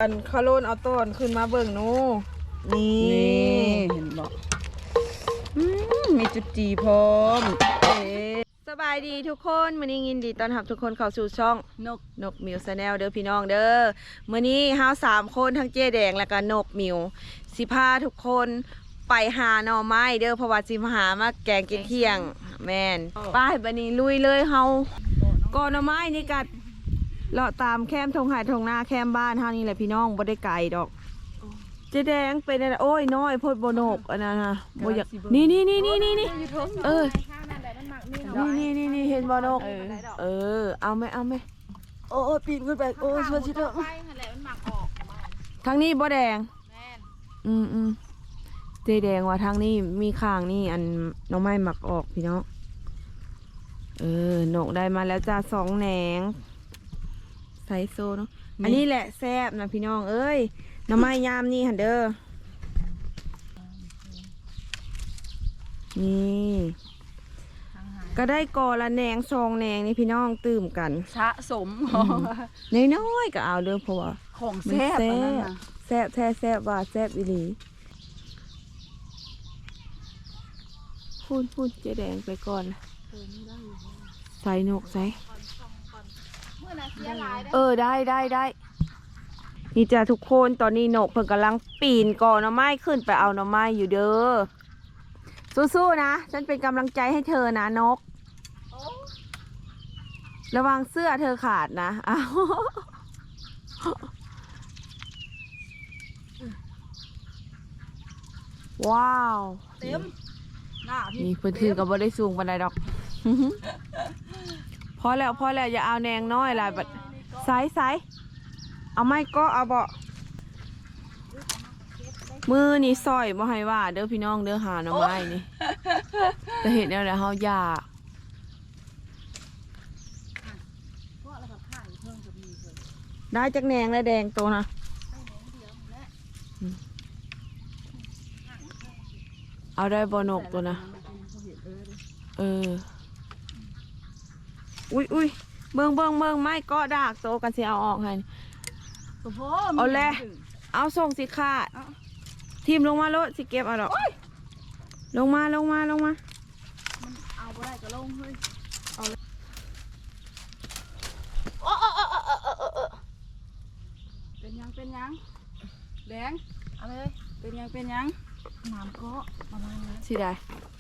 ອັນຂະໂລນເອົາຕອນຂຶ້ນມາເບິ່ງໜູ ນີ້ ນີ້ເຫັນບໍ່? ອືມ ມີຈຸດຈີພ້ອມ ເອີ ສະບາຍດີທຸກຄົນ ມື້ນີ້ຍິນດີຕ້ອນຮັບທຸກຄົນເຂົ້າສູ່ຊ່ອງ ນົກ ນົກມິວ Channel ເດີພີ່ນ້ອງເດີ. ມື້ນີ້ເຮົາສາມຄົນ ທັງເຈ້ແດງ ແລ້ວກະນົກມິວ ຊິພາທຸກຄົນໄປຫາໜໍ່ໄມ້ເດີ ເພາະວ່າຊິມາຫາມາແກງກິນທ່ຽງ. ແມ່ນ ໄປ ບາດນີ້ລຸຍເລີຍເຮົາ. ກໍໜໍ່ໄມ້ນີ້ກະເລາະຕາມແຄມທົ່ງໄຮ່ທົ່ງນາ ແຄມບ້ານເຮົານີ້ແຫຼະພີ່ນ້ອງ ບໍ່ໄດ້ໄກດອກ. ເຈ້ແດງເປັນ ໂອ້ຍ ນ້ອຍໂພດບໍ່ນົກ ອັນນັ້ນນະ ບໍ່ຢາກ ນີ້ໆໆໆ ເອີ ນີ້ໆໆ ເຫັນບໍ່ນົກ? ເອີ ເອົາແມະ ເອົາແມະ. ໂອ້ຍ ປີນຂຶ້ນໄປ ໂອ້ຍ ຊ່ວຍຊິເດີ. ທາງນີ້ບໍ່ແດງ? ແມ່ນ ອືມໆ ເຈ້ແດງວ່າທາງນີ້ມີຂ້າງນີ້ ອັນໜໍ່ໄມ້ມັກອອກພີ່ນ້ອງ. ເອີ ນົກໄດ້ມາແລ້ວຈ້າ ສອງແໜງ ໃສ່ໂຊເນາະ. ນີ້ ອັນນີ້ແຫຼະແຊບນະພີ່ນ້ອງເອີຍ ໜໍ່ໄມ້ຍາມນີ້ຫັ້ນເດີ. ນີ້ ກະໄດ້ກໍລະແໜງສອງແໜງນີ້ພີ່ນ້ອງ ຕື່ມກັນ ສະສົມ ອືມ ນ້ອຍໆກະເອົາເດີ ເພາະວ່າຂອງແຊບ ມັນແຊບ ອັນນັ້ນນະ ແຊບແທ້ ແຊບວ່າແຊບອີ່ຫຼີ. ພຸ້ນໆ ເຈ້ແດງໄປກ່ອນ. ເອີ ນີ້ໄດ້ຢູ່ ໃສ່ນົກໃສ່ ມື້ນະເສຍຫຼາຍເດີ. ເອີ ໄດ້ ໄດ້ ໄດ້. ນີ້ຈ້າທຸກຄົນ ຕອນນີ້ນົກເພິ່ນກຳລັງປີນກໍໜໍ່ໄມ້ຂຶ້ນໄປເອົາໜໍ່ໄມ້ຢູ່ເດີ. ສູ້ໆນະ ສັນເປັນກຳລັງໃຈໃຫ້ເທີນະນົກ. ໂອ້ ລະວັງເສື້ອເທີຂາດນະ. ອ້າວ ວ້າວ ເຕັມ ນີ້ເພິ່ນຖືກະບໍ່ໄດ້ສູງປານໃດດອກ. ພໍແລ້ວ ພໍແລ້ວ ຢ່າເອົາແໜງນ້ອຍຫຼາຍ. ບັດ ໃສ່ ໃສ່ ເອົາໄມ້ເກາະເອົາເບາະ. ມື້ນີ້ຊ່ອຍບໍ່ໃຫ້ວ່າເດີພີ່ນ້ອງເດີ ຫາໜໍ່ໄມ້ນີ້ ແຕ່ເຮັດແນວໃດເຮົາຢ່າ. ໄດ້ຈັກແໜງແລ້ວແດງໂຕນະ? ເອົາໄດ້ບໍ່ນົກໂຕນະ? ເອີ ອຸ້ຍໆ ເບິ່ງໆໆ ໄມ້ເກາະດາກໂຕ ກັນຊິເອົາອອກໃຫ້. ເອົາແຫຼະ ເອົາ ສົ່ງຊິຂາດ ຖິ້ມລົງມາໂລດ ຊິເກັບເອົາດອກ. ລົງມາ ລົງມາ ລົງມາ. ມັນເອົາບໍ່ໄດ້ກໍລົງເຮີ້ຍ. ເອົາ ໂອ້ ເປັນຫຍັງ ເປັນຫຍັງ ແດງ ເອົາເລີຍ. ເປັນຫຍັງ ເປັນຫຍັງ? ນ້ຳເກາະປະມານນັ້ນ ຊິໄດ້.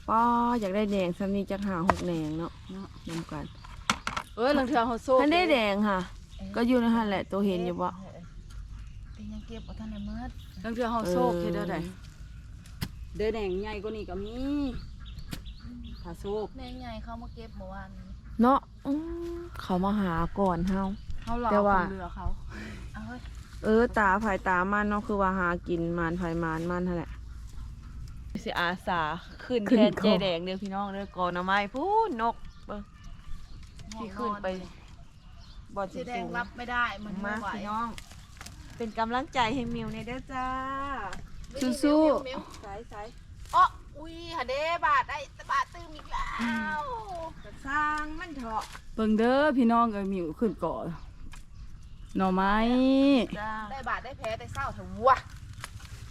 ປ້າ ຢາກໄດ້ແດງຊ່ຳນີ້ຈັກຫ້າຫົກແໜງເນາະ ເນາະ ນຳກັນ. ເອີ ລາງເທື່ອເຮົາໂຊກ ຄັນໄດ້ແດງຫະ ເອີ ກໍຢູ່ໃນຫັ້ນແຫຼະ ໂຕເຫັນຢູ່ບໍ່? ເອີ ເອີ ຍັງເກັບບໍ່ທັນໄດ້ໝົດ. ລາງເທື່ອເຮົາໂຊກ ເອີ ເຮັດແນວໃດ? ເດີ ແໜງໃຫຍ່ກວ່ານີ້ກໍມີ ຖ້າໂຊກ ແໜງໃຫຍ່ເຂົາມາເກັບມື້ວານນີ້ເນາະ. ອືມ ເຂົາມາຫາກ່ອນເຮົາ ເຮົາລາວ ແຕ່ວ່າຄົນເຫຼືອເຂົາ. ເອີ ຕາໃຜຕາມັນເນາະ ຄືວ່າຫາກິນໝານໃຜໝານມັນຫັ້ນແຫຼະ. ຊິອາສາຂຶ້ນແທນເຈ້ແດງເດີພີ່ນ້ອງເດີ. ກໍໜໍ່ໄມ້ພຸ້ນ ນົກ ເບິ່ງ ຊິຂຶ້ນໄປ ບໍ່ ເຈ້ແດງ ສູງໆ ຮັບໄມ່ໄດ້ ມັນ ມາ ບໍ່ໄຫວ ພີ່ນ້ອງ ເປັນກຳລັງໃຈໃຫ້ມິວແດ່ເດີຈ້າ. ສູ້ໆ ໃສ່ໆ. ເອາະ ອຸ້ຍ ຫາເດ້ ບາດໄດ້ ບາດຕື່ມອີກແລ້ວ. ກະຊ່າງມັນເຖາະ. ເບິ່ງເດີພີ່ນ້ອງເອີຍ ມິວຂຶ້ນເກາະໜໍ່ໄມ້ ໄດ້ບາດໄດ້ແຜແຕ່ເຊົ້າເຖາະວະ.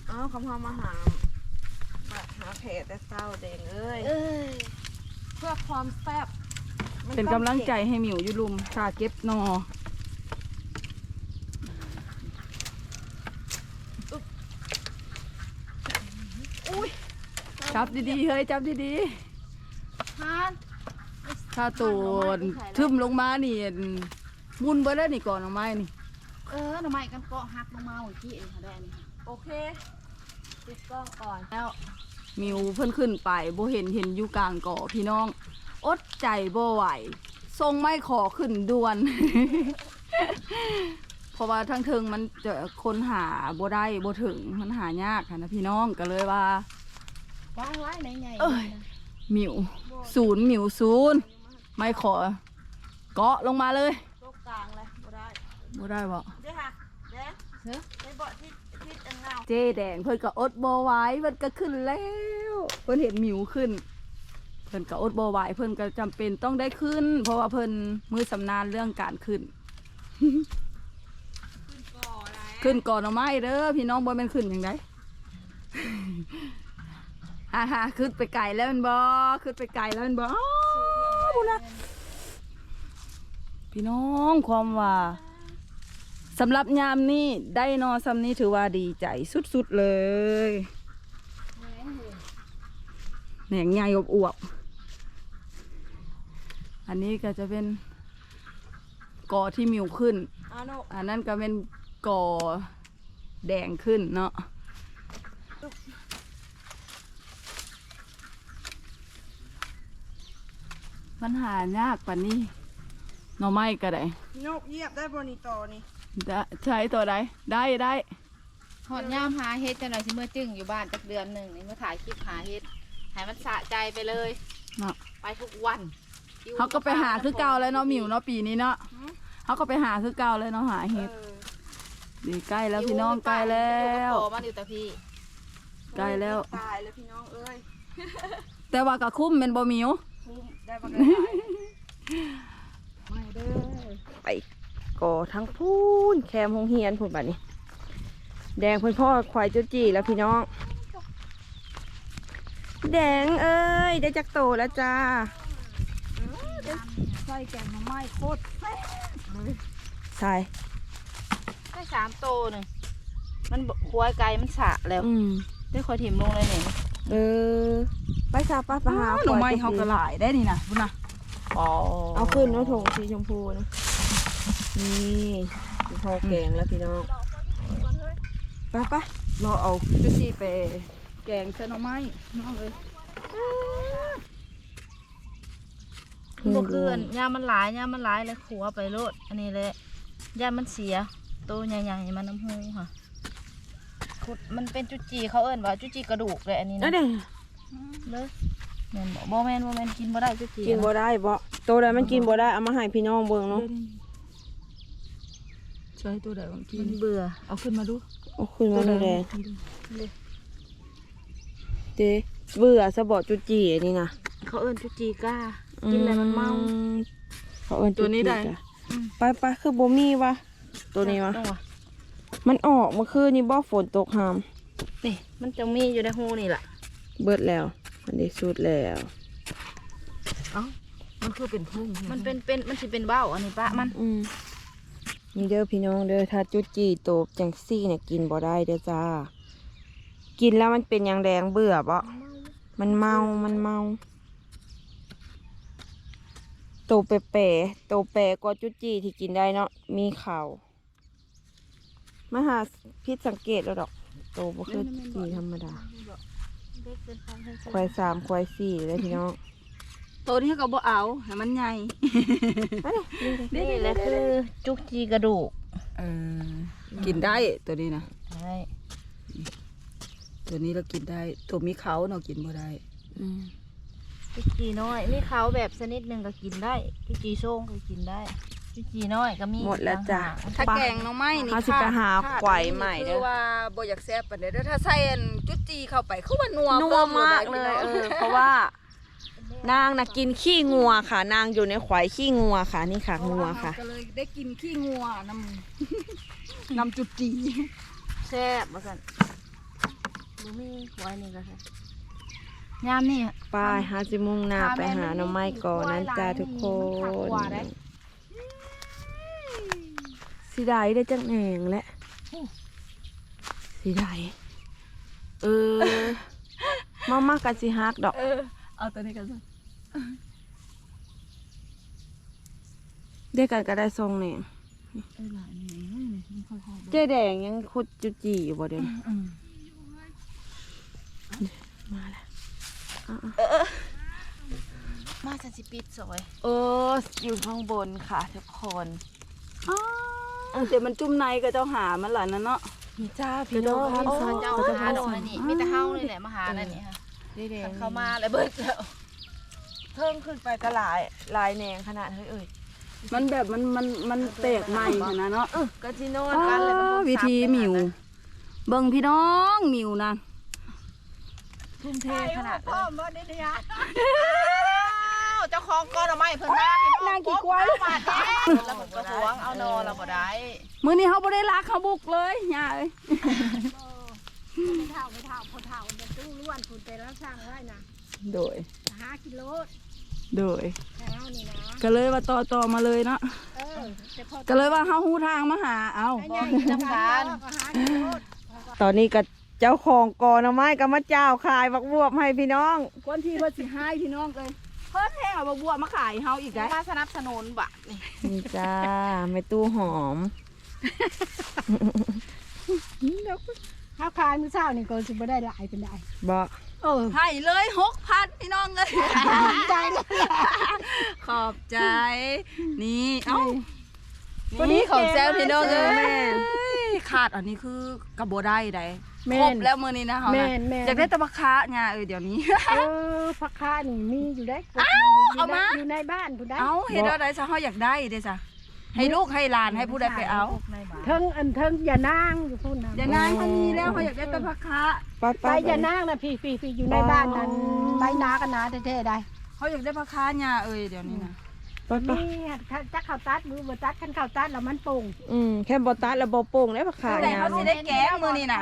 ເອົາ ຄຳເຮົາມາຫາບາດຫາແຜແຕ່ເຊົ້າ ແດງເອີຍ ເອີຍ ເພື່ອຄວາມແຊບ. ເປັນກຳລັງໃຈໃຫ້ມິວຢູ່ລຸ່ມ ຖ້າເກັບໜໍ່. ອຸ້ຍ ຈັບດີໆ ເຮີ້ຍ ຈັບດີໆ. ຫາ ຖ້າໂຕນທຶ້ມລົງມານີ້ ໝຸ່ນເບິດແລ້ວນີ້ ກໍໜໍ່ໄມ້ນີ້. ເອີ ໜໍ່ໄມ້ກັນເກາະຫັກລົງມາເມື່ອກີ້ນີ້ ໄດ້ນີ້. ໂອເຄ ປິດກ້ອງກ່ອນແລ້ວ. ມິວເພິ່ນຂຶ້ນໄປບໍ່ເຫັນ ເຫັນຢູ່ກາງກໍ ພີ່ນ້ອງ ອົດໃຈບໍ່ໄຫວ ສົ່ງໄມ້ຂໍຂຶ້ນດ່ວນ ເພາະວ່າທາງເທິງມັນຈະຄົ້ນຫາບໍ່ໄດ້ ບໍ່ເຖິງ ມັນຫາຍາກຫັ້ນນະ ພີ່ນ້ອງ ກໍເລີຍວ່າ ວາງໄວ້ໃນໃຫຍ່ ເອີຍ ມິວສູນ ມິວສູນ ໄມ້ຂໍເກາະລົງມາເລີຍ. ຕົກກາງເລີຍ ບໍ່ໄດ້ ບໍ່ໄດ້ບໍ? ເດ້ຫະ ເດ້ ເອີ ໄດ້ບໍ? ເຈແດງເພິ່ນກໍອົດບໍ່ໄຫວ ເພິ່ນກໍຂຶ້ນແລ້ວ ເພິ່ນເຫັນມິວຂຶ້ນ ເພິ່ນກໍອົດບໍ່ໄຫວ ເພິ່ນກໍຈຳເປັນຕ້ອງໄດ້ຂຶ້ນ ເພາະວ່າເພິ່ນມືຊຳນານເລື່ອງການຂຶ້ນ. ຂຶ້ນກໍໄດ້ ຂຶ້ນກອໜໍ່ໄມ້ເດີພີ່ນ້ອງ ບໍ່ແມ່ນຂຶ້ນຫຍັງໃດ. ອ່າ ຂຶ້ນໄປໄກແລ້ວແມ່ນບໍ່? ຂຶ້ນໄປໄກແລ້ວແມ່ນບໍ່? ອ້າວ ພຸ້ນນະ ພີ່ນ້ອງ ຄວາມວ່າ ສຳລັບຍາມນີ້ໄດ້ໜໍ່ຊ່ຳນີ້ ຖືວ່າດີໃຈສຸດໆເລີຍ. ແໜງໃຫຍ່ອວບໆ. ອັນນີ້ກໍຈະເປັນ ກໍທີ່ມິວຂຶ້ນ ອາໂນ ອັນນັ້ນກໍແມ່ນກໍແດງຂຶ້ນເນາະ. ມັນຫາຍາກປານນີ້ ໜໍ່ໄມ້ກໍໄດ້. ນົກຢຽບໄດ້ບໍ່ນີ້? ຕໍ່ນີ້ ໄດ້ ໃຊ້ຕໍ່ໃດ? ໄດ້ ໄດ້. ຮອດຍາມຫາເຫັດ ຈັກໜ່ອຍຊິເມືອຈຶ້ງຢູ່ບ້ານຈັກເດືອນໜຶ່ງນີ້ ມາຖ່າຍຄລິບຫາເຫັດ ໃຫ້ມັນສະໃຈໄປເລີຍເນາະ ໄປທຸກວັນ. ເຮົາກໍໄປຫາຄືເກົ່າແລ້ວເນາະ ມິວເນາະ ປີນີ້ເນາະ. ຫືມ? ເຮົາກໍໄປຫາຄືເກົ່າແລ້ວເນາະ ຫາເຫັດ. ເອີ ນີ້ໃກ້ແລ້ວພີ່ນ້ອງ ໃກ້ແລ້ວ ມັນຢູ່ແຕ່ພີ້ ໃກ້ແລ້ວ ຕາຍແລ້ວພີ່ນ້ອງເອີຍ. ແຕ່ວ່າກໍຄຸ້ມແມ່ນບໍ່ ມິວ? ຄຸ້ມ ໄດ້ບັກຫຼາຍ. ໄປກໍທາງພຸ້ນ ແຄມໂຮງຮຽນພຸ້ນ ບາດນີ້ ແດງເພິ່ນພໍ້ຄວາຍຈຸຈີ່ແລ້ວພີ່ນ້ອງ. ແດງເອີຍ ໄດ້ຈັກໂຕແລ້ວຈ້າ? ເອີ ໄດ້ໃສ່ແກງໜໍ່ໄມ້ໂຄດແຊບເລີຍ. ໃສ່ ໄດ້ສາມໂຕໜຶ່ງ ມັນຄວາຍໄກ່ມັນສະແລ້ວ. ອືມ ໄດ້ຂ້ອຍຖິ້ມລົງເລີຍນີ້. ເອີ ໄປຊະ ໄປ ໄປຫາ ໜໍ່ໄມ້ເຮົາກໍຫຼາຍໄດ໋ນີ້ນະ ພຸ້ນນະ. ອໍ ເອົາຂຶ້ນເນາະ ຖົງສີຊົມພູນະ. ນີ້ ພໍ້ແກງແລ້ວພີ່ນ້ອງ. ໄປໆ ເລາະເອົາຈຸຈີ່ໄປແກງໃສ່ໜໍ່ໄມ້ພີ່ນ້ອງເອີຍ. ບໍ່ຄືອັນ ຍາມມັນຫຼາຍ ຍາມມັນຫຼາຍແລ້ວຂົວໄປໂລດ. ອັນນີ້ແຫຼະ ຢ້ານມັນເສຍ ໂຕໃຫຍ່ໆ ມານຳຮູຫະ. ຄຸດ ມັນເປັນຈຸຈີ່ ເຂົາເອີ້ນວ່າຈຸຈີ່ກະດູກເດ້ ອັນນີ້ນະ. ເດ້ ເດີ ແມ່ນບໍ່? ບໍ່ແມ່ນ ບໍ່ແມ່ນ ກິນບໍ່ໄດ້ຈຸຈີ່ ກິນບໍ່ໄດ້ບໍ? ໂຕໃດມັນກິນບໍ່ໄດ້ ເອົາມາໃຫ້ພີ່ນ້ອງເບິ່ງເນາະ. ໃຊ່ໂຕໃດມັນກິນ ມັນເບື່ອ. ເອົາຂຶ້ນມາດູ ເອົາຂຶ້ນມາດູແດ່. ເດ້ ເບື່ອຊະບໍ ຈຸຈີ່ອັນນີ້ນະ. ເຂົາເອີ້ນຈຸຈີ່ກ້າ ອືມ ກິນແລ້ວມັນເມົາ. ເຂົາເອີ້ນຈຸຈີ່ກ້າ. ອືມ ໄປໆ ຄືບໍ່ມີວະ ໂຕນີ້ວະ. ມັນອອກມື້ຄືນນີ້ບໍ ຝົນຕົກຫາມ. ນີ້ ມັນຈະມີຢູ່ໃນຮູນີ້ລະ. ເບິດແລ້ວ ອັນນີ້ສຸດແລ້ວ. ເອົ້າ ມັນຄືເປັນພຸ້ງ ມັນເປັນ ເປັນ ມັນຊິເປັນເວົ້າ ອັນນີ້ປະມັນ. ອືມ ນີ້ເດີພີ່ນ້ອງເດີ ຖ້າຈຸຈີ່ໂຕຈັ່ງຊີ້ນະ ກິນບໍ່ໄດ້ເດີຈ້າ. ກິນແລ້ວມັນເປັນຫຍັງແດງ ເບື່ອບໍ? ມັນເມົາ ມັນເມົາ. ໂຕແປໆ ໂຕແປກວ່າຈຸຈີ່ທີ່ກິນໄດ້ເນາະ ມີເຂົາ. ມາຫາຜິດສັງເກດແລ້ວດອກ ໂຕບໍ່ຄື ແມ່ນໆ ຈີ່ທຳມະດາ. ແມ່ນໆ ຄວາຍສາມ ຄວາຍສີ່ເດ້ພີ່ນ້ອງ. ໂຕນີ້ເຮົາກໍບໍ່ເອົາ ໃຫ້ມັນໃຫຍ່. ອັນນີ້ ນີ້ແຫຼະຄືຈຸຈີ່ກະດູກ. ເອີ ກິນໄດ້ໂຕນີ້ນະ. ໄດ້ ໂຕນີ້ລະກິນໄດ້ ໂຕມີເຂົາເນາະ ກິນບໍ່ໄດ້. ອືມ ຈຸຈີ່ນ້ອຍ ມີເຂົາແບບຊະນິດໜຶ່ງກໍກິນໄດ້ ຈຸຈີ່ໂຊງກໍກິນໄດ້ ຈຸຈີ່ນ້ອຍກໍມີ. ໝົດແລ້ວຈ້າ. ຖ້າແກງໜໍ່ໄມ້ນີ້ ເຮົາຊິໄປຫາຂວາຍໃໝ່ເດີ. ຄືວ່າບໍ່ຢາກແຊບປານໃດເດີ ຖ້າໃສ່ອັນຈຸຈີ່ເຂົ້າໄປ ຄືວ່ານົວ ນົວມາກເລີຍ. ເອີ ເພາະວ່ານາງນະກິນຂີ້ງົວຄ່ະ ນາງຢູ່ໃນຂວາຍຂີ້ງົວຄ່ະ. ນີ້ຄ່ະ ງົວຄ່ະ ກໍເລີຍໄດ້ກິນຂີ້ງົວນຳ ນຳຈຸຈີ່. ແຊບວ່າຊັ້ນ. ບໍ່ມີ ໄວ້ນີ້ກໍໄດ້. ຍາມນີ້ ໄປ ເຮົາຊິມຸ່ງໜ້າໄປຫາໜໍ່ໄມ້ກ່ອນນັ້ນຈ້າທຸກຄົນ. ເສຍດາຍໄດ້ຈັກແໜງແຫຼະ ເສຍດາຍ. ເອີ ມາໆ ກໍຊິຫັກດອກ. ເອີ ເອົາຕົວນີ້ກ່ອນ. ດຽວກັນກໍໄດ້ສອງແໜງ. ເອີ ຫຼາຍແໜງເລີຍນີ້ ມັນຄ່ອຍໆ ເຈ້ແດງຍັງຂຸດຈຸຈີ່ຢູ່ບໍ່ເດ? ອືມ ມາແລ້ວ. ເອີ ມາ ສັນຊິປິດຊອຍ. ເອີ ຢູ່ຂ້າງບົນຄ່ະທຸກຄົນ. ອໍ ເອີ ແຕ່ມັນຈຸ່ມໃນ ເຂົາເຈົ້າຫາມັນລະນັ້ນເນາະ. ນີ້ຈ້າ ພີ່ນ້ອງ ເຂົາເຈົ້າຫາດອກໃນນີ້ ມີແຕ່ເຮົານີ້ແຫຼະມາຫາໃນນີ້. ເອີ ຄັນເຂົ້າມາແລ້ວເບິດແລ້ວ. ເທິງຂຶ້ນໄປກໍຫຼາຍ ຫຼາຍແໜງຂະໜາດ. ເຮີ້ຍ ເອີຍ ມັນແບບ ມັນ ມັນ ມັນແຕກໃໝ່ຫັ້ນນະເນາະ. ເອີ ກໍຊິນອນກັນແລ້ວ. ອໍ ວິທີມິວ ເບິ່ງພີ່ນ້ອງ ມິວນະ ທຸ່ມເທຂະໜາດ. ພ້ອມບໍ່ໄດ້ຍາ. ອ້າວ ເຈົ້າຂອງກໍໜໍ່ໄມ້ເພິ່ນມາພີ່ນ້ອງ ນາງຂີ້ຄວາຍ ແລ້ວເພິ່ນກໍຫວງເອົາໜໍ່ລະບໍ່ໄດ້. ມື້ນີ້ເຮົາບໍ່ໄດ້ລັກ ເຮົາບຸກເລີຍ ຍ່າເອີຍ. ເຖົ້າ ແມ່ເຖົ້າ ພໍ່ເຖົ້າ ຕູ້ລ້ວນພຸ້ນ ແຕ່ລາວສ້າງໄວ້ນະ. ໂດຍ ຫາກິນໂລດ. ໂດຍ ແຖວເຮົານີ້ນະ ກໍເລີຍວ່າຕໍ່ໆມາເລີຍເນາະ. ເອີ ກໍເລີຍວ່າເຮົາຮູ້ທາງມາຫາ ເອົ້າ ໃຫ້ຍ່າງກິນນຳກັນ ກໍຫາກິນໂລດ. ຕອນນີ້ກໍ ເຈົ້າຂອງກໍໜໍ່ໄມ້ກໍມາຈ້າວຂາຍບັກບວບໃຫ້ພີ່ນ້ອງ. ຄວນທີ່ເພິ່ນຊິຮ້າຍພີ່ນ້ອງເອີຍ ເພິ່ນແຮງເອົາບັກບວບມາຂາຍເຮົາອີກໄດ໋ ມາສະໜັບສະໜູນບາດນີ້. ນີ້ຈ້າ ແມ່ຕູ້ຫອມ ເຮົາຂາຍມື້ເຊົ້ານີ້ກໍຊິບໍ່ໄດ້ຫຼາຍປານໃດ. ບໍ່ ເອີ ໃຫ້ເລີຍຫົກພັນພີ່ນ້ອງເອີຍ. ຂອບໃຈ ຂອບໃຈ. ນີ້ ເອົ້າ ພໍດີ ນີ້ຂອງແຊວພີ່ນ້ອງເອີຍ. ແມ່ນ ຂາດອັນນີ້ຄືກໍບໍ່ໄດ້ໃດ໋. ແມ່ນ ຄົບແລ້ວມື້ນີ້ນະເຮົານະ. ແມ່ນໆ ຢາກໄດ້ແຕ່ຜັກຄະຍ່າເອີຍດຽວນີ້. ເອີ ຜັກຄະນີ້ມີຢູ່ໃດ໋ ເອົາມາ ຢູ່ໃນບ້ານພຸ້ນໃດ໋. ເອົ້າ ເຮັດແນວໃດຊະ ເຮົາຢາກໄດ້ເດ້ຊະ ໃຫ້ລູກໃຫ້ຫຼານ ໃຫ້ຜູ້ໃດໄປເອົາ. ເທິງອັນເທິງຢານາງຢູ່ພຸ້ນນະ ຢານາງເຮົາມີແລ້ວ ເຮົາຢາກໄດ້ແຕ່ຜັກຄະ. ໄປໆ ຢານາງນະ ພີ້ໆ ຢູ່ໃນບ້ານນັ້ນ ໄປນາກັນນາແທ້ໆໃດ໋. ເຮົາຢາກໄດ້ຜັກຄະຍ່າເອີຍດຽວນີ້ນະ. ໄປໆ ນີ້ ຈັກເຂົາຕັດຫຼືບໍ່ຕັດ ຄັນເຂົາຕັດແລ້ວມັນປົ່ງ. ອືມ ຄັນບໍ່ຕັດແລ້ວບໍ່ປົ່ງເດ້ຜັກຄະ. ເຮົາຊິໄດ້ແກງມື້ນີ້ນະ.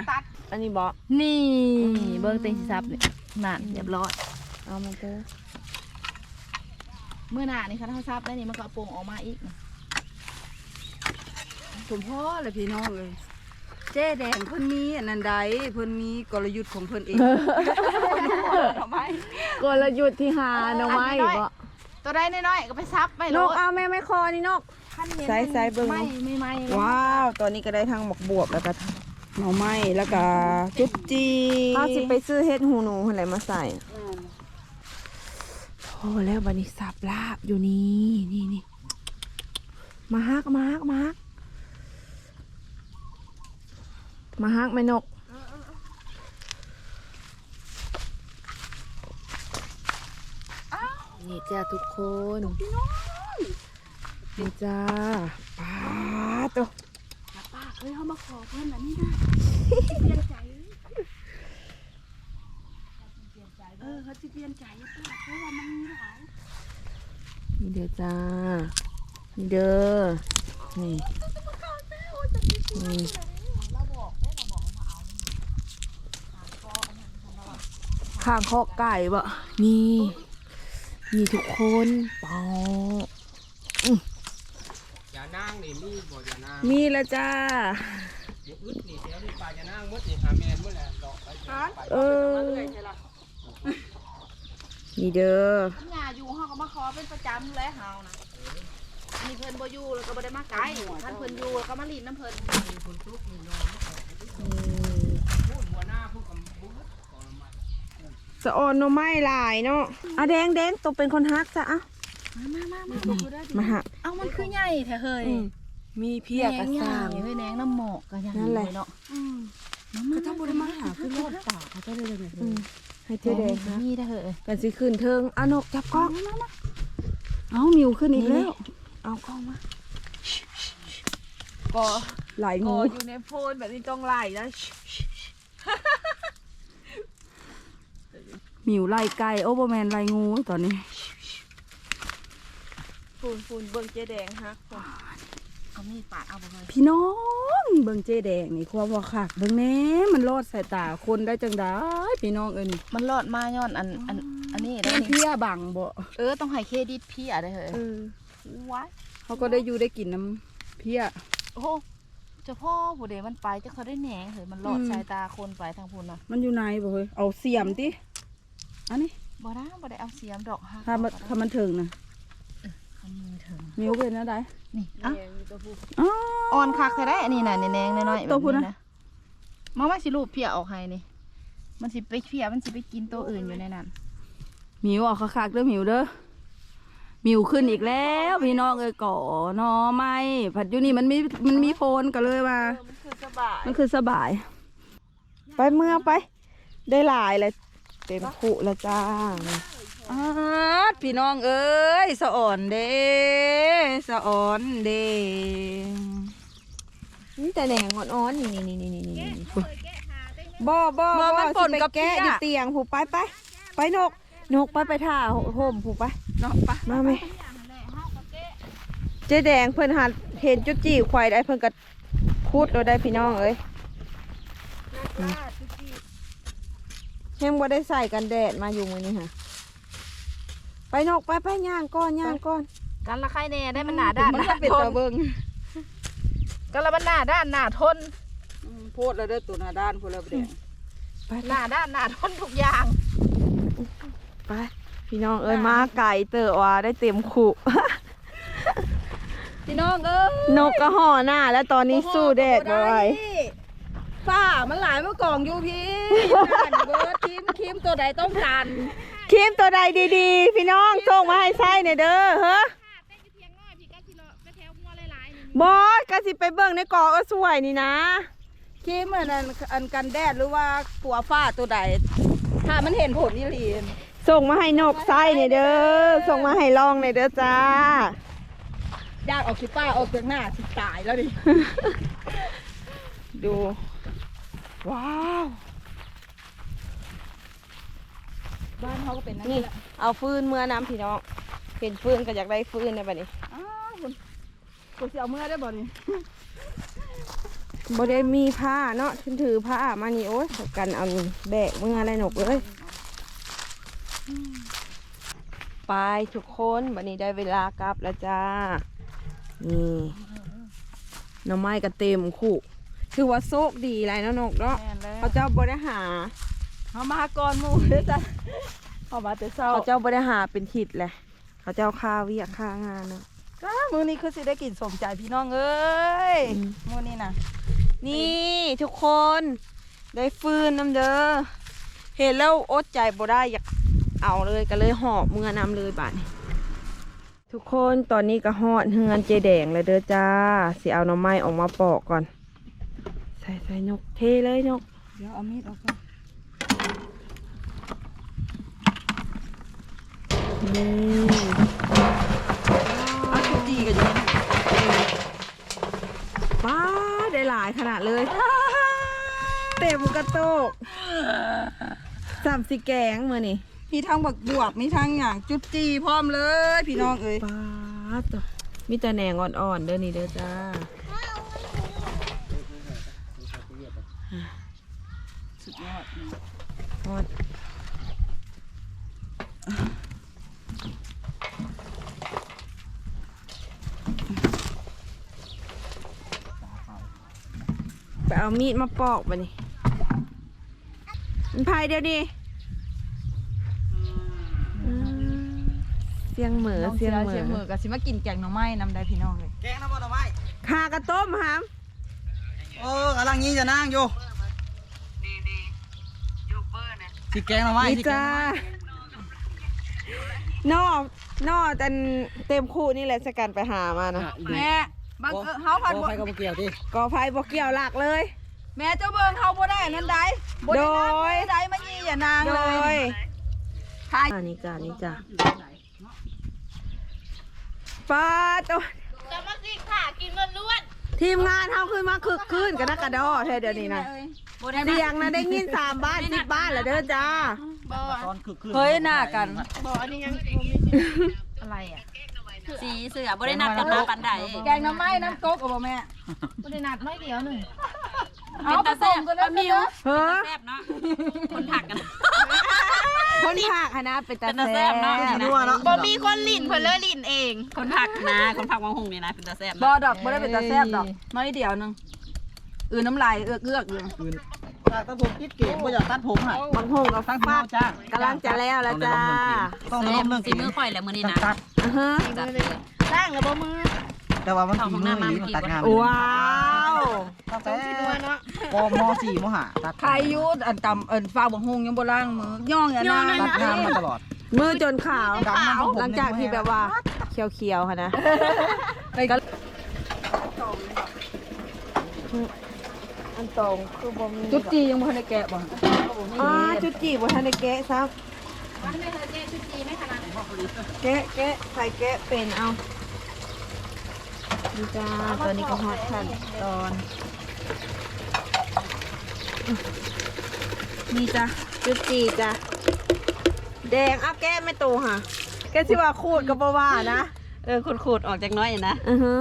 ອັນນີ້ບໍ່? ນີ້ ອືມ ເບິ່ງເຕັງຊິສັບນີ້ ນັ້ນ ອືມ ຮຽບຮ້ອຍ. ເອົາມາເດີ ມື້ໜ້ານີ້ຄັນເຮົາສັບໄດ້ນີ້ ມັນກໍເອົາປົ່ງອອກມາອີກ. ສົມພໍລະພີ່ນ້ອງເອີຍ ເຈ້ແດງເພິ່ນມີອັນນັ້ນໃດ໋ ເພິ່ນມີກົນລະຍຸດຂອງເພິ່ນເອງ. ກົນລະຍຸດທີ່ຫາໜໍ່ໄມ້ບໍ່? ໂຕໃດນ້ອຍໆກໍໄປສັບໄປໂລດ. ນົກ ເອົາແມ່ ແມ່ຂໍນີ້ນົກ. ໃສ່ໆ ເບິ່ງ ໄມ້ໃໝ່ໆ ວ້າວ ຕອນນີ້ກໍໄດ້ທັງໝາກບວບ ແລ້ວກໍໜໍ່ໄມ້ ແລ້ວກໍຈຸດຈີ່. ເຮົາຊິໄປຊື້ເຫັດຫູໜູຫັ້ນແຫຼະມາໃສ່. ແມ່ນ ພໍແລ້ວ ບັດນີ້ສັບລາບຢູ່ນີ້ ນີ້ໆ ມາຮັກ ມາຮັກ ມາຮັກ ມາຮັກແມ່ນົກ. ນີ້ຈ້າທຸກຄົນ ພີ່ນ້ອງ ນີ້ຈ້າ ປາໂຕ ປ້າເອີຍ ເຮົາມາຂໍເພິ່ນອັນນີ້ນະ ປ່ຽນໃຈ ເອີ ເຮົາຊິປ່ຽນໃຈ ເພາະວ່າມັນມີຫຼາຍ. ນີ້ເດີຈ້າ ນີ້ເດີ ນີ້ ນີ້ ຂ້າງຄອກໄກ່ບໍ່? ນີ້ ນີ້ທຸກຄົນ ປາ ອື ຢານາງນີ້ມີບໍ່? ຢານາງ ມີແລ້ວຈ້າ ບໍ່ອຶດນີ້ ແຖວນີ້ປ່າຢານາງໝົດນີ້ ຫາແມ່ນໝົດແລ້ວ ເລາະໄປ ເອີ ເອົາມາເລື້ອຍໃຊ່ລະ. ນີ້ເດີ ຄັນຫຍ້າຢູ່ເຮົາກໍມາຂໍເປັນປະຈຳແຫຼະເຮົານະ. ອັນນີ້ເພິ່ນບໍ່ຢູ່ແລ້ວກໍບໍ່ໄດ້ມາໃກ້ ຄັນເພິ່ນຢູ່ແລ້ວກໍມາຫຼິ້ນນຳເພິ່ນ. ອືມ ສະອອນໜໍ່ໄມ້ຫຼາຍເນາະ. ອາ ແດງໆ ໂຕເປັນຄົນຫັກຊະ ອະ ມາໆໆ ມາຫັກ. ເອົ້າ ມັນຄືໃຫຍ່ແທ້ເຮີ້ຍ. ອືມ ມີເພ້ຍກໍສ້າງ ແໜງໃຫຍ່ເຮີ້ຍ ແໜງນ້ຳໝອກກໍຍັງຢູ່ເນາະ. ອືມ ເຂົາເຈົ້າບໍ່ໄດ້ມາຫາ ຄືລອດປ່າເຂົາເຈົ້າໄດ້ເລີຍ. ອືມ ໃຫ້ເຈ້ແດງ ມີໄດ້ເຮີ້ຍ ກັນຊິຂຶ້ນເທິງ. ເອົານົກຈັບກ້ອງ ເອົາໝິວຂຶ້ນອີກແລ້ວ. ເອົາກ້ອງມາ ກໍໄລ່ງູ ກໍຢູ່ໃນໂພນແບບນີ້ຕ້ອງໄລ່ນະ. ໝິວໄລ່ໄກ່ ໂອ້ ບໍ່ແມ່ນໄລ່ງູຕອນນີ້. ພຸ້ນໆ ເບິ່ງເຈ້ແດງຮັກພຸ້ນ ເອົາມີດປາດເອົາບໍ່ເຮີ້ຍ. ພີ່ນ້ອງ ເບິ່ງເຈ້ແດງນີ້ ຄວາມວ່າຄັກ ເບິ່ງແດ່ ມັນລອດສາຍຕາຄົນໄດ້ຈັ່ງໃດພີ່ນ້ອງເອີຍນີ້. ມັນລອດມາຍ້ອນອັນ ອັນ ອັນນີ້ໄດ໋ ເພຍບັງບໍ່? ເອີ ຕ້ອງໃຫ້ເຄຣດິດເພຍເດ້ເຮີ້ຍ. ເອີ ວ້າຍ ເຮົາກໍໄດ້ຢູ່ໄດ້ກິນນຳເພຍ. ໂອ້ ເຈົ້າພໍ່ຜູ້ໃດມັນໄປ ຈັກເຂົາໄດ້ແໜງເຮີ້ຍ ມັນລອດ ອືມ ສາຍຕາຄົນໄປທາງພຸ້ນນະ. ມັນຢູ່ໃນບໍ່ເຮີ້ຍ? ເອົາສຽມຕິ ອັນນີ້ ບໍ່ນະ ບໍ່ໄດ້ເອົາສຽມດອກ. ຖ້າມັນ ຖ້າມັນເຖິງນະ ເອີ ຄັນມັນເຖິງ ມີເປັນແນວໃດ? ນີ້ ເອົາ ອ່ອນຄັກແທ້ໃດ໋ ອັນນີ້ນະ ແໜງນ້ອຍໆ ແບບນີ້ນະ. ມາ ມາ ຊິລູບເພຍອອກໃຫ້ນີ້ ມັນຊິໄປເພຍ ມັນຊິໄປກິນໂຕອື່ນຢູ່ໃນນັ້ນ. ໝິວເອົາຄັກໆເດີ ໝິວເດີ. ໝິວຂຶ້ນອີກແລ້ວພີ່ນ້ອງເອີຍ ກໍໜໍ່ໄມ້ ພັດຢູ່ນີ້ມັນມີ ມັນມີໂພນ ກໍເລີຍວ່າ ເອີ ມັນຄືສະບາຍ ມັນຄືສະບາຍ. ໄປເມືອໄປ ໄດ້ຫຼາຍແລ້ວ ເຕັມຄຸແລ້ວຈ້າ. ອາດ ພີ່ນ້ອງເອີຍ ສະອອນເດ້ ສະອອນເດ້. ມີແຕ່ແໜງອ່ອນໆ ນີ້ໆໆໆ. ບໍ່ ບໍ່ ບໍ່ ມັນ ບໍ່ ມັນ ຊິໄປແກະຢູ່ຕຽງພຸ້ນ. ໄປ ໄປ ໄປນົກ ນົກ ໄປ ໄປຖ້າຮົ່ມພຸ້ນໄປເນາະ ໄປ ມາແມ່. ເຈແດງເພິ່ນຫາເຫັນຈຸດຈີ່ໄຟໄດ້ ເພິ່ນກໍຂຸດໂລດໄດ້ພີ່ນ້ອງເອີຍ. ຍັງບໍ່ໄດ້ໃສ່ກັນແດດມາຢູ່ມື້ນີ້ຫະ. ໄປນົກ ໄປ ໄປ ຍ່າງກ່ອນ ຍ່າງກ່ອນ. ກັນລະໄຄແນ່ໄດ້ ມັນໜ້າດ້ານ ມັນເປັນຕາເບິ່ງ ກັນລະມັນໜ້າດ້ານໜ້າທົນ. ອືມ ໂພດແລ້ວເດີ ໂຕໜ້າດ້ານພຸ້ນແລ້ວ ອືມ ໄປ ໜ້າດ້ານໜ້າທົນທຸກຢ່າງ. ໄປ ພີ່ນ້ອງເອີຍ ມາໄກເຕີບວ່າ ໄດ້ເຕັມຄຸ ພີ່ນ້ອງເອີຍ. ນົກກໍຫໍ່ໜ້າແລ້ວ ຕອນນີ້ສູ້ແດດບໍ່ໄຫວ. ຝ້າມັນຫຼາຍ ມາກອງຢູ່ພີ້ ຢູ່ນັ້ນເບີດ. ຄຣີມ ຄຣີມຕົວໃດຕ້ອງການ ຄຣີມຕົວໃດດີໆ ພີ່ນ້ອງ ສົ່ງມາໃຫ້ໃຊ້ແດ່ເດີ. ເຮີ ບໍ່ ກໍຊິໄປເບິ່ງໃນກອງ ເອີ ສວຍນີ້ນະ. ຄຣີມອັນນັ້ນ ອັນກັນແດດ ຫຼືວ່າປົວຝ້າຕົວໃດ ຖ້າມັນເຫັນຜົນອີ່ຫຼີ ສົ່ງມາໃຫ້ນົກໃຊ້ແດ່ເດີ ສົ່ງມາໃຫ້ລອງແດ່ເດີຈ້າ. ຢາກເອົາຂີ້ປ້າອອກຈາກໜ້າ ຊິຕາຍແລ້ວນີ້. ດູ ວ້າວ ບ້ານເຮົາກໍເປັນແນວນີ້ແຫຼະ. ເອົາຟືນເມືອນຳພີ່ນ້ອງ ເຫັນຟືນກໍຢາກໄດ້ຟືນໃນບັດນີ້. ອ້າວ ພຸ້ນ ກໍຊິເອົາເມືອໄດ້ບໍ່ນີ້? ບໍ່ໄດ້ມີພ້າເນາະ ຖືພ້າມານີ້ ໂອ້ຍ ກັນເອົານີ້ແບກເມືອໄດ້ນົກເອີຍ. ໄປທຸກຄົນ ບັດນີ້ໄດ້ເວລາກັບແລ້ວຈ້າ. ນີ້ ໜໍ່ໄມ້ກໍເຕັມຄຸ ຖືວ່າໂຊກດີຫຼາຍເນາະນົກເນາະ. ແມ່ນແລ້ວ ເຂົາເຈົ້າບໍ່ໄດ້ຫາ ເຮົາມາກ່ອນໝູ່ເດ້ຈ້າ ເຮົາມາແຕ່ເຊົ້າ. ເຂົາເຈົ້າບໍ່ໄດ້ຫາເປັນທິດແຫຼະ ເຂົາເຈົ້າຄາວຽກຄາງານເນາະ. ຈ້າ ມື້ນີ້ຄືຊິໄດ້ກິນສົມໃຈພີ່ນ້ອງເອີຍ. ອືມ ມື້ນີ້ນະ ນີ້ທຸກຄົນ ໄດ້ຟືນນຳເດີ. ເຫັນແລ້ວອົດໃຈບໍ່ໄດ້ ຢາກເອົາເລີຍ ກໍເລີຍຫອບເມືອນຳເລີຍບາດນີ້. ທຸກຄົນ ຕອນນີ້ກໍຮອດເຮືອນເຈແດງແລ້ວເດີຈ້າ. ຊິເອົາໜໍ່ໄມ້ອອກມາປອກກ່ອນ. ໃສ່ ໃສ່ນົກ ເທເລີຍນົກ. ດຽວເອົາມີດອອກກ່ອນ. ນີ້ ເອົາຈຸດຈີ່ກໍຢູ່. ປ້າ ໄດ້ຫຼາຍຂະໜາດເລີຍ ເຕັມກະໂຕກ. ສ່ຳຊິແກງມື້ນີ້ ມີທັງບັກບວບ ມີທັງຫຍັງ ຈຸດຈີ່ພ້ອມເລີຍພີ່ນ້ອງເອີຍ. ປ້າໂຕ ມີແຕ່ແໜງອ່ອນໆເດີນີ້ເດີຈ້າ. ສຸດຍອດ ຮອດ ໄປເອົາມີດມາປອກບາດນີ້. ມັນໃຜດຽວນີ້? ອືມ ສຽງເໝີ ສຽງເໝີ ສຽງເໝີກໍຊິມາກິນແກງໜໍ່ໄມ້ນຳໄດ້ພີ່ນ້ອງເອີຍ. ແກງນຳບໍ່ໜໍ່ໄມ້? ຂ້າກໍຕົ້ມຫຳ. ເອີ ກຳລັງຍິງຈະນາງຢູ່ ຊິແກງໜໍ່ໄມ້ ນີ້ ຊິແກງ ຈ້າ ໜໍ່ໄມ້. ໜໍ່ ໜໍ່ອັນເຕັມຄຸນີ້ແຫຼະ ສະກັນໄປຫາມານະ. ແມ່ ບັງເອີນເຮົາພັດ ກໍໄຟກໍບໍ່ກ່ຽວຕິ ກໍໄຟບໍ່ກ່ຽວຫຼັກເລີຍ. ແມ່ເຈົ້າເບິ່ງເຮົາບໍ່ໄດ້ອັນນັ້ນໃດ ບໍ່ໄດ້ ໂດຍ ໃດມາຍິງຈະນາງເລີຍ. ອັນນີ້ຈ້າ ນີ້ຈ້າ. ປາໂຕ ສະມາຊິກຖ້າກິນລ້ວນໆ. ທີມງານເຮົາຄືມາຄຶກຄື້ນກັນນະກະດໍແທ້ດຽວນີ້ນະ. ສຽງນະໄດ້ຍິນສາມບ້ານສິບບ້ານແລ້ວເດີຈ້າ. ບໍ່ ຕອນຄຶກຄື້ນ ເຮີ້ຍ ໜ້າກັນ. ບໍ່ ອັນນີ້ຍັງບໍ່ມີ ອະໄລອະ ສີເສືອ ບໍ່ໄດ້ນັດກັນມາປານໃດ. ແກງໜໍ່ໄມ້ນ້ຳກົກບໍ່ແມ່? ບໍ່ໄດ້ນັດ ໜ້ອຍດຽວໜຶ່ງ. ເອົາ ເປັນຕາແຊບ ປະສົມກັນເດີ ປ້າມິວ. ເຮີ້ ເປັນຕາແຊບເນາະ ຄົນພາກກັນ ຄົນພາກຫັ້ນນະ ເປັນຕາແຊບ ເປັນຕາແຊບເນາະ ຊິນົວເນາະ. ບໍ່ມີຄົນຫຼິ້ນ ເພິ່ນເລີຍຫຼິ້ນເອງ. ຄົນພາກນະ ຄົນພາກວັງຫຸງນີ້ນະ ເປັນຕາແຊບເນາະ. ບໍ່ດອກ ບໍ່ໄດ້ເປັນຕາແຊບດອກ ເອີ ໜ້ອຍດຽວໜຶ່ງ. ອື ນ້ຳລາຍເອືອກໆຢູ່. ອື ຢາກຕັດຜົມຕິດເກມ ບໍ່ຢາກຕັດຜົມໃຫ້ ບັກຫຸ່ງກໍຟັກ ກຳລັງຈະແລ້ວແລ້ວຈ້າ. ຕ້ອງໄດ້ລົມເລື່ອງ ສີມືຂ້ອຍແຫຼະມື້ນີ້ນະ. ອືຮຶ ລ້າງແລ້ວບໍ່ມື? ແຕ່ວ່າມັນຝີມືອີ່ຫຼີ ຕັດງາມ. ວ້າວ ຕັ້ງແຕ່ ປ.ມ.ສີ່ ມ.ຫ້າ ຕັດ. ໃຄຢູ່ ອັນຕຳ ອັນຝາກບັກຫຸ່ງຍັງບໍ່ລ້າງມື ຍ້ອງອັນນັ້ນ ຕັດງາມມາຕະຫຼອດ ມືຈົນຂາວ ຫຼັງຈາກທີ່ແບບວ່າຂຽວໆຫັ້ນນະ. ອັນຕອງຄືບໍ່ມີ ຈຸດຈີ່ຍັງບໍ່ທັນໄດ້ແກະບໍ່? ອໍ ຈຸດຈີ່ບໍ່ທັນໄດ້ແກະຊ້ຳ. ແກະ ແກະ ໃຜແກະເປັນ ເອົາ ນີ້ຈ້າ. ຕອນນີ້ກໍຮອດຂັ້ນຕອນ ນີ້ຈ້າ ຈຸດຈີ່ຈ້າ. ແດງ ເອົາແກ້ແມ່ໂຕຫາ ແກຊິວ່າຂູດກໍບໍ່ວ່ານະ. ເອີ ຂູດໆ ອອກຈັກໜ້ອຍນະ. ອືຮຶ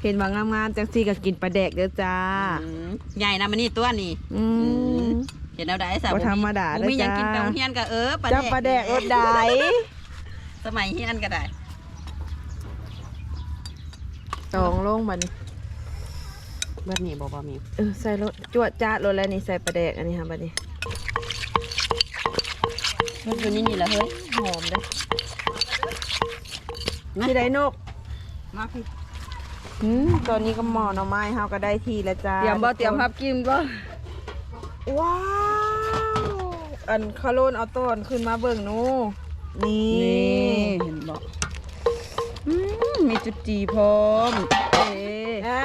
ເຫັນວ່າງາມໆ ຈັ່ງຊີ້ກໍກິນປາແດກເດີຈ້າ. ອືມ ໃຫຍ່ນຳອັນນີ້ຕົວນີ້. ອືມ ອືມ ເຮັດແນວໃດຊະ ບໍ່ທຳມະດາເດີຈ້າ. ບໍ່ມີຫຍັງກິນໄປໂຮງຮຽນກໍ ເອີ ປາແດກ ຈັບປາແດກໂລດໄດ໋. ສະໄໝຮຽນກໍໄດ້. ຕອງລົງບັດນີ້ ເບິດນີ້ບໍ່ ບໍ່ມີ. ເອີ ໃສ່ໂລດ ຈວດຈາດໂລດແລ້ວນີ້ ໃສ່ປາແດກອັນນີ້ຫາ ບັດນີ້ ມັນຢູ່ໃນນີ້ລະເຮີ້ຍ. ຫອມເດ້ ຊິໄດ້ນົກ ມາພີ້. ອືມ ຕອນນີ້ກໍໝໍ່ໜໍ່ໄມ້ເຮົາກໍໄດ້ທີ່ແລ້ວຈ້າ. ຕຽມບໍ່ ທຸກຄົນ ຕຽມຮັບກິນບໍ່? ວ້າວ ອັນຄາໂລນເອົາຕອນຂຶ້ນມາເບິ່ງໜູ່. ນີ້ ນີ້ເຫັນບໍ່? ອືມ ມີຈຸດຈີພ້ອມ. ເອ ອ່າ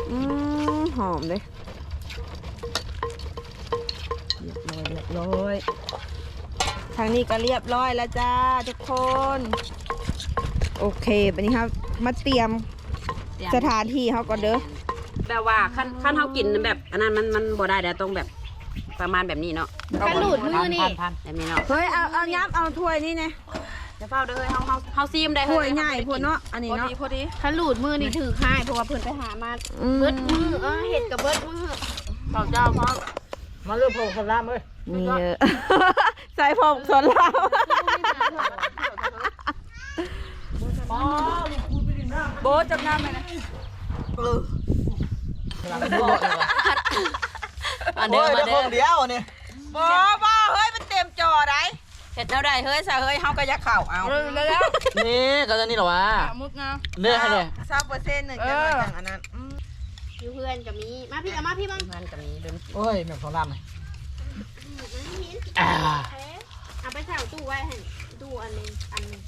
ອືມ ຫອມເດ້. ລຽບຮ້ອຍ ລຽບຮ້ອຍ ທາງນີ້ກໍລຽບຮ້ອຍແລ້ວຈ້າທຸກຄົນ. ໂອເຄ ບັດນີ້ເຮົາມາຕຽມ ຕຽມສະຖານທີ່ເຮົາກ່ອນເດີ. ແບບວ່າຄັນ ຄັນເຮົາກິນແບບອັນນັ້ນ ມັນ ມັນບໍ່ໄດ້ແລ້ວ ຕ້ອງແບບປະມານແບບນີ້ເນາະ. ຄັນຫຼູດມືນີ້ ແບບນີ້ເນາະ. ເຮີ້ຍ ເອົາ ເອົາຫຍັບ ເອົາຖ້ວຍນີ້ແດ່. ຢ່າຟ້າວເດີ ເຮົາ ເຮົາ ເຮົາຊີມໄດ້. ຖ້ວຍໃຫຍ່ໂພດເນາະ ອັນນີ້ເນາະ ພໍດີ ພໍດີ. ຄັນຫຼູດມືນີ້ຖືກຮ້າຍ ເພາະວ່າເພິ່ນໄປຫາມາ ອືມ ເບິດມື້ ເອີ ເຮັດກັບເບິດມື້. ເຂົ້າເຈົ້າພ້ອມ. ມາເລີ່ມເຂົ້າສານລາມເອີຍ. ນີ້ເອີ ໃສ່ຜົມສອນລາວ. ໂບະ ຈັບນ້ຳໄປນະ. ເອີ ອັນເດີ ໂອ້ຍ ມາເດີ ໄດ້ຂອງດຽວນີ້. ບໍ່ ບໍ່ ເຮີ້ຍ ມັນເຕັມຈໍໄດ໋. ເຮັດແນວໃດເຮີ້ຍ ຊະເຮີ້ຍ ເຮົາກໍຢາກເຂົ້າ. ເອົາ ເອີ ແລ້ວ ນີ້ກໍຕົວນີ້ລະຫວາ ໝຶກງາມ ເດ້ ຊາວເປີເຊັນໜຶ່ງ ເອີ ຈັ່ງໜ້ອຍຈັ່ງອັນນັ້ນ. ອືມ ຢູ່ເຮືອນກໍມີ ມາພີ້ ເອົາມາພີ້ເບິ່ງ. ເຮືອນກໍມີເດີ. ໂອ້ຍ ແມ່ນຂອງລາມນະ. ອ່າ ເອົາໄປໃສ່ຕູ້ໄວ້ໃຫ້ຕູ້ອັນໜຶ່ງ ອັນໜຶ່ງ.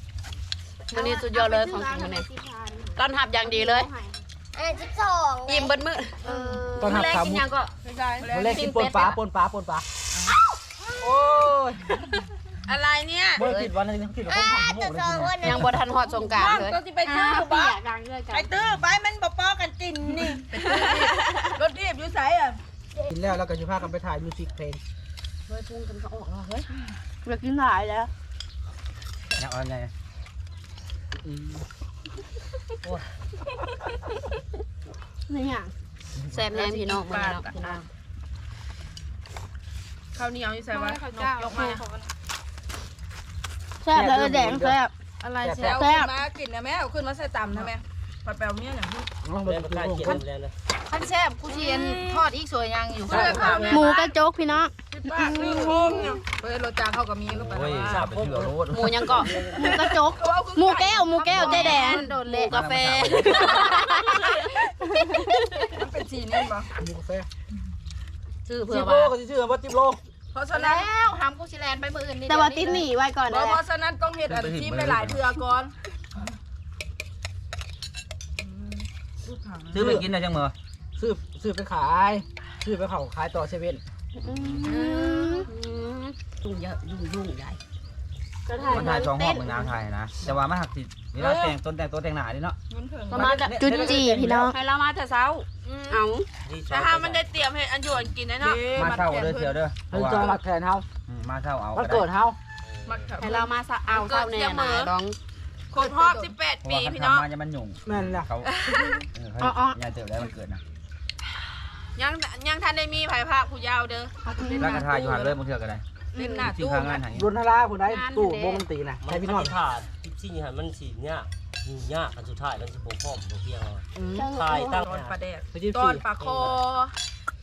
ມື້ນີ້ສຸດຍອດເລີຍຂອງກິນມື້ນີ້ ຕ້ອນຮັບຢ່າງດີເລີຍ. ອັນສິບສອງ ອີ່ມເບິດມື້. ເອີ ຕອນຮັບ ມື້ແລກກິນຫຍັງກໍ? ມື້ແລກກິນປົ່ນປາ ປົ່ນປາ ປົ່ນປາ. ໂອ້ຍ ອະໄລເນີ້ຍ ບໍ່ໄດ້ຜິດວັນ ຄິດວ່າຄົນທຳໂມກເລີຍ. ຍັງບໍ່ທັນຮອດສົງການເລີຍ. ຕົວຊິໄປຕື້ບໍ່? ໄປຕື້ໄປ ມັນບໍ່ພໍກັນກິນນີ້. ລົດຖີບຢູ່ໃສອະ? ກິນແລ້ວ ແລ້ວກໍຊິພາກັນໄປຖ່າຍມິວສິກເພງ. ເຮີ້ຍ ປຸງກັນກໍອອກແລ້ວເຮີ້ຍ. ຢາກກິນຫຼາຍແລ້ວ ຢາກເອົາໃຫຍ່. ອືມ ໂອ້ຍ ນີ້ຫຍັງ? ແຊບແຮງພີ່ນ້ອງ ມື້ນີ້ເນາະ ພີ່ນ້ອງ. ເຂົ້າໜຽວຢູ່ໃສວະ? ມາເຂົ້າເຈົ້າ ຍົກມາ. ແຊບເດີ ແດງແຊບ. ອະໄລແຊບ ແຊບ ຂຶ້ນມາກິນນະແມ່ ເອົາຂຶ້ນມາໃສ່ຕຳນະແມ່. ຂ້ອຍໄປເອົາເມຍຫຍັງ? ຄັນ ຄັນແຊບ ກູຊິອັນ ອືມ ທອດອີກ ສວຍຍັງຢູ່. ໝູກະຈົກພີ່ນ້ອງ. ສິບບາດ ໜຶ່ງໂຮງເນາະ. ເຮີ້ຍ ລົດຈັກເຮົາກໍມີ. ໂອ້ຍ ສາມໂຮງ. ໝູຫຍັງເກາະ? ໝູກະຈົກ ໝູແກ້ວ ໝູແກ້ວ ເຈແດນ ໂດນເລະ ໝູກາແຟ. ມັນເປັນສີນີ້ບໍ່? ໝູກາແຟ ຊື້ເພື່ອວ່າ ສິບໂລກໍຊິຊື້ບໍ່ ສິບໂລ. ເພາະສະນັ້ນ ແລ້ວຫຳກູຊິແລ່ນໄປມື້ອື່ນນີ້ ແຕ່ວ່າຕິດໜີ້ໄວ້ກ່ອນ. ບໍ່ ເພາະສະນັ້ນຕ້ອງເຮັດອັນທີມຫຼາຍໆເທື່ອກ່ອນ. ຊື້ໄປກິນໄດ້ຈັກມື້? ຊື້ ຊື້ໄປຂາຍ ຊື້ໄປເຂົ້າຂາຍຕໍ່ເຊເວັ່ນ. ອືມ ອືມ ຫຍຸ້ງເຢີະ ຫຍຸ້ງໆ ໃຫຍ່. ມັນຖ່າຍສອງຮອບ ມື້ນາງຖ່າຍນະ ແຕ່ວ່າມັນຫັກຊິ ເວລາແຕ່ງຕົນແຕ່ງຕົວແຕ່ງໜ້ານີ້ເນາະ ປະມານແບບຈຸດຈີ່ພີ່ນ້ອງ. ໃຫ້ລາວມາແຕ່ເຊົ້າ. ເອົ້າ ແຕ່ຖ້າມັນໄດ້ຕຽມເຮັດອັນຢູ່ອັນກິນໄດ້ເນາະ. ມາເຊົ້າເດີ ສຽວເດີ ເພິ່ນຈອງມັດແຂນເຮົາ. ອືມ ມາເຊົ້າເອົາ ວັນເກີດເຮົາ ໃຫ້ລາວມາເຊົ້າ ເອົາເຊົ້າແນ່ນະ. ດອງຄົບຮອບສິບແປດປີພີ່ນ້ອງ. ມາຍັງມັນຫຍຸ້ງ. ແມ່ນລະ ເຂົາ ເອີ ໃຫຍ່ເຕີບແລ້ວວັນເກີດນະ. ຍັງ ຍັງທັນໄດ້ມີໃຜພາຜູ້ຍາວເດີ. ລາວກໍຖ່າຍຢູ່ຫັ້ນເລີຍ ບາງເທື່ອກໍໄດ້. ເປັນໜ້າຕູ້ ລຸນນະລາຜູ້ໃດຕູ້ວົງດົນຕີນະ ໃຫ້ພີ່ນ້ອງ. ຖ້າສິບສີ່ຫັ້ນມັນຊິຍາກ ຫຍຸ້ງຍາກ ອັນສຸດທ້າຍມັນຊິບໍ່ພ້ອມບໍ່ພຽງ. ອືມ ຖ່າຍຕັ້ງ ຕອນປາແດກ ຕອນປາຄໍ.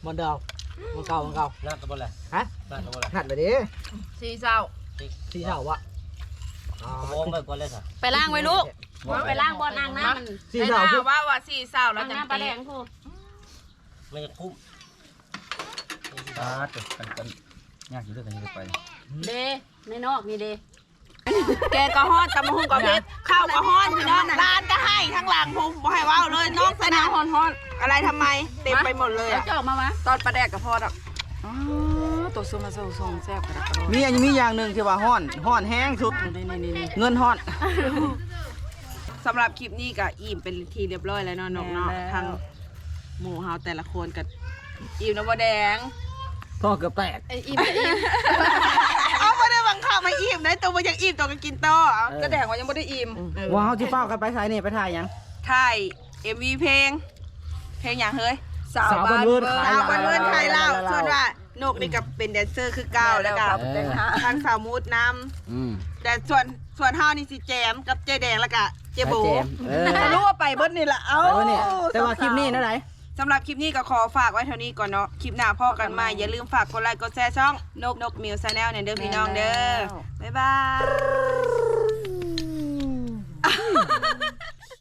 ບ່ອນເກົ່າ ບ່ອນເກົ່າ ບ່ອນເກົ່າ. ນັດແລ້ວບໍ່ລະ? ຮະ? ນັດແລ້ວບໍ່ລະ? ນັດແລ້ວເດ້. ສີ່ເຊົ້າ ສີ່ເຊົ້າວະ? ອໍ ວອງໄວ້ກ່ອນເລີຍຊະ. ໄປລ້າງໄວ້ລູກ. ໄປລ້າງບ່ອນອ່າງນ້ຳ. ສີ່ເຊົ້າ ວ່າວ່າສີ່ເຊົ້າແລ້ວ ອ່າງນ້ຳປາແດງພຸ້ນ. ມັນຈະຄຸ້ມ. ອ່າ ຕົວກັນ ກັນ ຍາກຢູ່ເດີ ກັນໄປເດ້ ໃນນອກນີ້ເດ້. ແກງກໍຮ້ອນ ຕຳບັກຫຸ່ງກໍເຜັດ ເຂົ້າກໍຮ້ອນພີ່ນ້ອງ. ຫຼານກໍໄຫ້ທາງຫຼັງພຸ້ນ ບໍ່ໃຫ້ເວົ້າເລີຍ. ນ້ອງໃສ່ໜ້າຮ້ອນໆ ອະໄລທຳໄມ ເຕັມໄປໝົດເລີຍອະ. ເຈົ້າມາວະ ຕອນປາແດກກໍພໍດອກ. ອໍ ຕົວຊຸມມາສົ່ງໆ ແຊບຂະໜາດ. ມີອັນ ມີຢ່າງໜຶ່ງທີ່ວ່າຮ້ອນ ຮ້ອນແຮງສຸດ ນີ້ໆໆ ເງິນຮ້ອນ. ສຳລັບຄລິບນີ້ກໍອີ່ມເປັນທີ່ຮຽບຮ້ອຍແລ້ວເນາະນ້ອງເນາະ. ແມ່ນແລ້ວ ທາງ ໝູ່ເຮົາແຕ່ລະຄົນກໍອີ່ມແລ້ວບໍ່ແດງ? ທ້ອງເກືອບແຕກ ໄອ້ອີ່ມກໍອີ່ມ ເອົາບໍ່ໄດ້ບັງຄັບໃຫ້ອີ່ມໄດ໋ ໂຕບໍ່ຢາກອີ່ມໂຕກໍກິນຕໍ່ ເອົາ ສະແດງວ່າຍັງບໍ່ໄດ້ອີ່ມ ເອີ ວ່າເຮົາຊິຟ້າວກັນໄປໃສນີ້ ໄປຖ່າຍຫຍັງ? ຖ່າຍເອັມວີເພງ ເພງຫຍັງເຮີ້ຍ? ສາວບ້ານເວີນ ສາວບ້ານເວີນຂາຍເຫຼົ້າ ສ່ວນວ່ານົກນີ້ກໍເປັນແດນເຊີຄືເກົ່າ ແລ້ວກໍ ເອີ ທາງສາວມຸດນຳ ອືມ ແຕ່ສ່ວນ ສ່ວນເຮົານີ້ຊິແຈມກັບເຈ້ແດງ ແລ້ວກໍເຈ້ໂບ ເອີ ສະຫຼຸບວ່າໄປເບິດນີ້ລະ ເອົ້າ ແຕ່ວ່າຄລິບນີ້ແນວໃດ? ສຳລັບຄລິບນີ້ກໍຂໍຝາກໄວ້ເທົ່ານີ້ກ່ອນເນາະ ຄລິບໜ້າພໍ້ກັນໃໝ່ ຢ່າລືມຝາກກົດໄລກົດແຊຊ່ອງນົກ ນົກມິວແຊນແນວແດ່ເດີພີ່ນ້ອງເດີ ບາຍບາຍ.